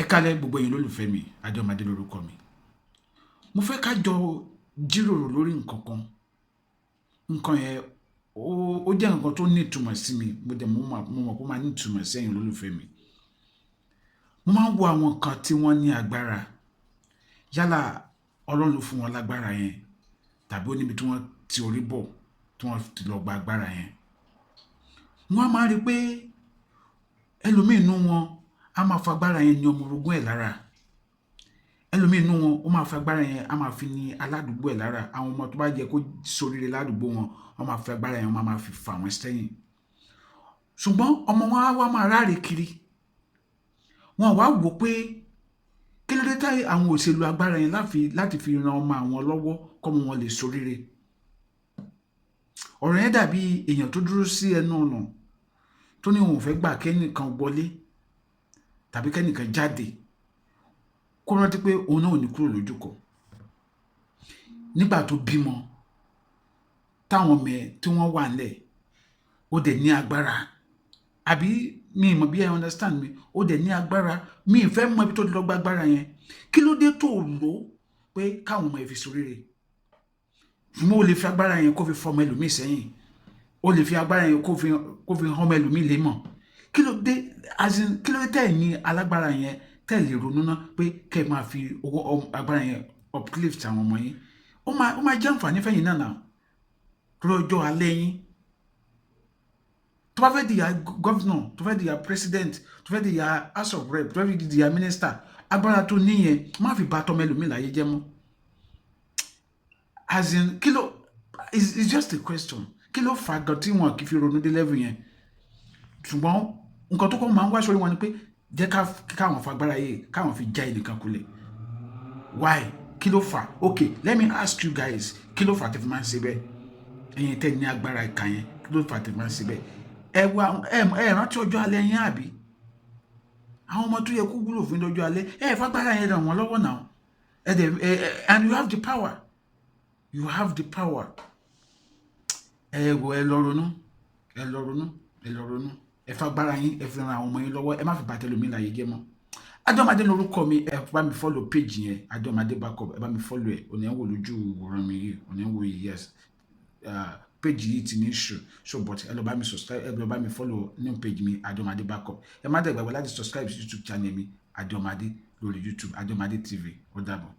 Ẹ kálẹ́ gbogbo ẹ̀yin olólùfẹ́ mi, Adéọmọdé lórúkọ mi. Mo fẹ́ ká jọ jíròrò lórí nǹkan kan. Nǹkan yẹn ó jẹ́ nǹkan tó ní ìtumọ̀ sí mi, mo dẹ̀ mo mọ̀ pé ó máa ní ìtumọ̀ sí ẹ̀yin olólùfẹ́ mi. Mo máa ń wo àwọn nǹkan tí wọ́n ní agbára. Yálà Ọlọ́run ló fún wọn lágbára yẹn tàbí ó níbi tí wọ́n ti orí bọ̀ tí wọ́n ti lọ gba agbára yẹn. Wọ́n á máa rí pé ẹlòmíì nínú wọn á máa fa agbára yẹn ní ọmọ orogún ẹ̀ lára. Ẹlòmíì nínú wọn ó máa fa agbára yẹn, á máa fi ní aládùúgbò ẹ̀ lára. Àwọn ọmọ tó bá yẹ kó ṣoríire ládùúgbò wọn, wọ́n máa fi agbára yẹn, wọ́n máa fi fà wọ́n sẹ́yìn. Ṣùgbọ́n ọmọ wọn á wá máa ráre kiri. Wọn wá wò pé kí ló dé tí àwọn ò ṣe lo agbára yẹn láti fi ran ọmọ àwọn lọ́wọ́ kọ́mọ wọn lè ṣoríire. Ọ̀rọ̀ yẹn dàbí èèyàn tó dúró sí ẹnu ọ̀nà tó ní òun ò fẹ́ gbà kẹ́nìkan wọlé tàbí kẹ́nìkan jáde, kó rántí pé òun náà ò ní kúrò lójú kan. Nígbà tó bímọ, táwọn ọmọ ẹ̀ tí wọ́n wà nílẹ̀, ó dẹ̀ ní agbára. Àbí mi ò mọ̀ bí ẹ understand mi? Ó dẹ̀ ní agbára. Mi ì fẹ́ mọ ibi tó ti lọ gba agbára yẹn. Kí ló dé tó lò ó pé káwọn ọmọ ẹ fi ṣoríire? Ṣùgbọ́n o lè fi agbára yẹn kó fi fọmọ ẹlòmíì sẹ́yìn. O lè fi agbára yẹn kó fi hàn ọmọ ẹlòmíì lé mọ̀. Kí ló dé, as in, kí ló dé tẹ̀ ní alágbára yẹn tẹ̀ lè ronú ná pé kẹ́ ẹ máa fi owó agbára yẹn uplift àwọn ọmọ yín? Ó máa jẹ́ àǹfààní fẹ́yìn náà náà lọ́jọ́ alẹ́ yín. Tó bá fẹ́ di ya governor, tó fẹ́ di ya president, tó fẹ́ di ya House of Rep, tó fẹ́ di ya minister, agbára tó níyẹn, má fi bà tọmọ ẹlòmíì láyé jẹ́ mọ́. As in, kí ló, it's just a question. Kí ló fà gan tí wọn kì í fi ronú dé level yẹn? Ṣùgbọ́n nǹkan tó kọ́ máa ń wá sórí wọn ni pé jẹ́ ká káwọn fagbára yìí káwọn fi já ẹnìkan kulẹ̀. Why? Kí ló fà? Okay, let me ask you guys, kí ló fà tẹ́ fi máa ń ṣe bẹ́ẹ̀? Ẹ̀yin tẹ́ ní agbára ìkà yẹn, kí ló fà tẹ́ fi máa ń ṣe bẹ́ẹ̀? Ẹ wá, ẹ rántí ọjọ́ alẹ́ yín, àbí àwọn ọmọ tó yẹ kó wúlò fún lọ́jọ́ alẹ́, ẹ fagbára yẹn ràn wọ́n lọ́wọ́ náà. Ẹ dẹ̀ ẹ ẹ and you have the power, you have the power. Ẹ wò, ẹ lọ ronú, ẹ lọ ronú, ẹ lọ ronú. Ẹ fagbára yín, ẹ fi ran àwọn ọmọ yín lọ́wọ́. Ẹ má fi bà tẹlòmíì láyé jẹ́ mọ́. Adéọmọdé lórúkọ mi. Ẹ bá mi follow page yẹn, Adéọmọdé Backup. Ẹ bá mi follow ẹ. Òní ẹ ń wò lójú wòran mi yìí, òní ẹ ń wò yìí. Yes, page yìí ti ní issue so, but ẹ lọ bá mi subscribe, ẹ lọ bá mi follow new page mi, Adéọmọdé Backup. Ẹ má dẹ̀ gbàgbé láti subscribe sí YouTube channel mi, Adéọmọdé, lórí YouTube, Adéọmọdé TV. Ó dàbọ̀.